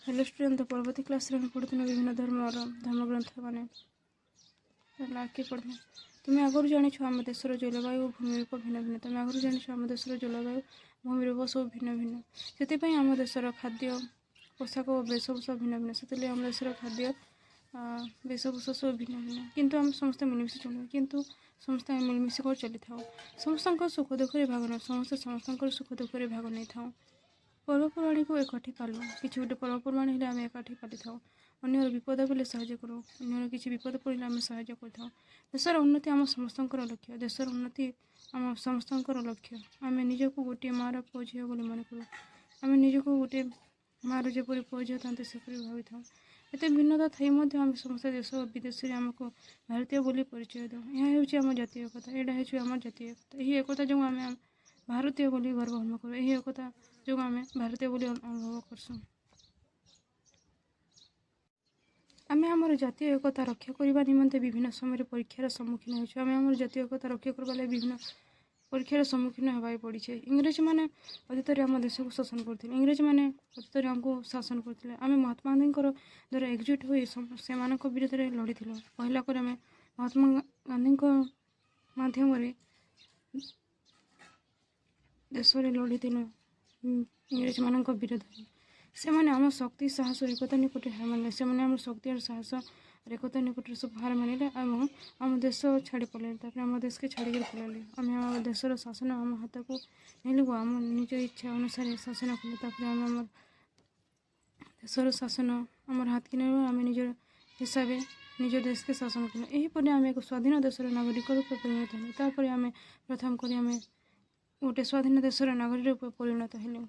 Hello student, ପରବର୍ତ୍ତୀ କ୍ଲାସ୍ରେ ଆମେ ପଢ଼ୁଥିଲୁ ବିଭିନ୍ନ ଧର୍ମର ଧର୍ମଗ୍ରନ୍ଥ ମାନେ। ହେଲା, ଆଗକେ ପଢ଼ିବା। ତୁମେ ଆଗରୁ ଜାଣିଛ, ଆମ ଦେଶର ଜଳବାୟୁ ଓ ଭୂମିରୂପ ଭିନ୍ନ ଭିନ୍ନ। ତୁମେ ଆଗରୁ ଜାଣିଛ, ଆମ ଦେଶର ଜଳବାୟୁ, ଭୂମିରୂପ ସବୁ ଭିନ୍ନ ଭିନ୍ନ। ସେଥିପାଇଁ ଆମ ଦେଶର ଖାଦ୍ୟ, ପୋଷାକ ଓ ବେଶଭୂଷା ଭିନ୍ନ ଭିନ୍ନ। ସେଥିଲାଗି ଆମ ଦେଶର ଖାଦ୍ୟ, ବେଶଭୂଷା ସବୁ ଭିନ୍ନ ଭିନ୍ନ। କିନ୍ତୁ ଆମେ ସମସ୍ତେ ମିଳିମିଶି ଚଳୁ। କିନ୍ତୁ ସମସ୍ତେ ଆମେ ମିଳିମିଶି କରି ଚାଲିଥାଉ। ସମସ୍ତଙ୍କ ସୁଖ ଦୁଃଖରେ ଭାଗ ନେଉ। ସମସ୍ତେ ସମସ୍ତଙ୍କର ସୁଖ ଦୁଃଖରେ ଭାଗ ନେଇଥାଉ। ପର୍ବପର୍ବାଣିକୁ ଏକାଠି ପାଳୁ। କିଛି ଗୋଟେ ପର୍ବପର୍ବାଣି ହେଲେ ଆମେ ଏକାଠି ପାଳିଥାଉ। ଅନ୍ୟର ବିପଦ ପଡ଼ିଲେ ସାହାଯ୍ୟ କରୁ। ଅନ୍ୟର କିଛି ବିପଦ ପଡ଼ିଲେ ଆମେ ସାହାଯ୍ୟ କରିଥାଉ। ଦେଶର ଉନ୍ନତି ଆମ ସମସ୍ତଙ୍କର ଲକ୍ଷ୍ୟ। ଦେଶର ଉନ୍ନତି ଆମ ସମସ୍ତଙ୍କର ଲକ୍ଷ୍ୟ। ଆମେ ନିଜକୁ ଗୋଟିଏ ମାଆର ପୁଅ ଝିଅ ବୋଲି ମନେ କରୁ। ଆମେ ନିଜକୁ ଗୋଟିଏ ମାଆର ଯେପରି ପୁଅ ଝିଅ ଥାନ୍ତି, ସେପରି ଭାବିଥାଉ। ଏତେ ଭିନ୍ନତା ଥାଇ ମଧ୍ୟ ଆମେ ସମସ୍ତେ ଦେଶ ଓ ବିଦେଶରେ ଆମକୁ ଭାରତୀୟ ବୋଲି ପରିଚୟ ଦେଉ। ଏହା ହେଉଛି ଆମ ଜାତୀୟ ଏକତା। ଏଇଟା ହେଉଛି ଆମ ଜାତୀୟ ଏକତା। ଏହି ଏକତା ଯୋଗୁଁ ଆମେ ଭାରତୀୟ ବୋଲି ଗର୍ବ ଅନୁଭବ କରୁ। ଏହି ଏକତା ଯୋଗୁଁ ଆମେ ଭାରତୀୟ ବୋଲି ଅନୁଭବ କରସୁଁ। ଆମେ ଆମର ଜାତୀୟ ଏକତା ରକ୍ଷା କରିବା ନିମନ୍ତେ ବିଭିନ୍ନ ସମୟରେ ପରୀକ୍ଷାର ସମ୍ମୁଖୀନ ହେଉଛୁ। ଆମେ ଆମର ଜାତୀୟ ଏକତା ରକ୍ଷା କରିବା ଲାଗି ବିଭିନ୍ନ ପରୀକ୍ଷାର ସମ୍ମୁଖୀନ ହେବାକୁ ପଡ଼ିছে। ଇଂରେଜମାନେ ଅତୀତରେ ଆମ ଦେଶକୁ ଶାସନ କରୁଥିଲେ। ଇଂରେଜମାନେ ଅତୀତରେ ଆମକୁ ଶାସନ କରୁଥିଲେ। ଆମେ ମହାତ୍ମା ଗାନ୍ଧୀଙ୍କର ଦ୍ୱାରା ଏକଜୁଟ ହୋଇ ସେମାନଙ୍କ ବିରୁଦ୍ଧରେ ଲଢ଼ିଥିଲୁ। ପହିଲା କରି ଆମେ ମହାତ୍ମା ଗାନ୍ଧୀଙ୍କ ମାଧ୍ୟମରେ ଦେଶରେ ଲଢ଼ିଥିଲୁ ଇଂରେଜମାନଙ୍କ ବିରୁଦ୍ଧରେ। ସେମାନେ ଆମ ଶକ୍ତି, ସାହସ, ଏକତା ନିକଟରେ ହାର ମାନିଲେ। ସେମାନେ ଆମ ଶକ୍ତି ଆଉ ସାହସ, ଏକତା ନିକଟରେ ସବୁ ହାର ମାନିଲେ ଏବଂ ଆମ ଦେଶ ଛାଡ଼ି ପଳାଇଲେ। ତାପରେ ଆମ ଦେଶକେ ଛାଡ଼ିକରି ପଳାଇଲେ। ଆମେ ଆମ ଦେଶର ଶାସନ ଆମ ହାତକୁ ନେଲୁ, ଆମ ନିଜ ଇଚ୍ଛା ଅନୁସାରେ ଶାସନ କଲୁ। ତାପରେ ଆମେ ଆମର ଦେଶର ଶାସନ ଆମର ହାତକି ନେଲୁ। ଆମେ ନିଜର ହିସାବେ ନିଜ ଦେଶକେ ଶାସନ କଲୁ। ଏହିପରି ଆମେ ଏକ ସ୍ୱାଧୀନ ଦେଶର ନାଗରିକ ରୂପେ ପରିଣତ ହେଲୁ। ତାପରେ ଆମେ ପ୍ରଥମ କରି ଆମେ ଗୋଟେ ସ୍ୱାଧୀନ ଦେଶର ନାଗରିକ ରୂପେ ପରିଣତ ହେଲୁ।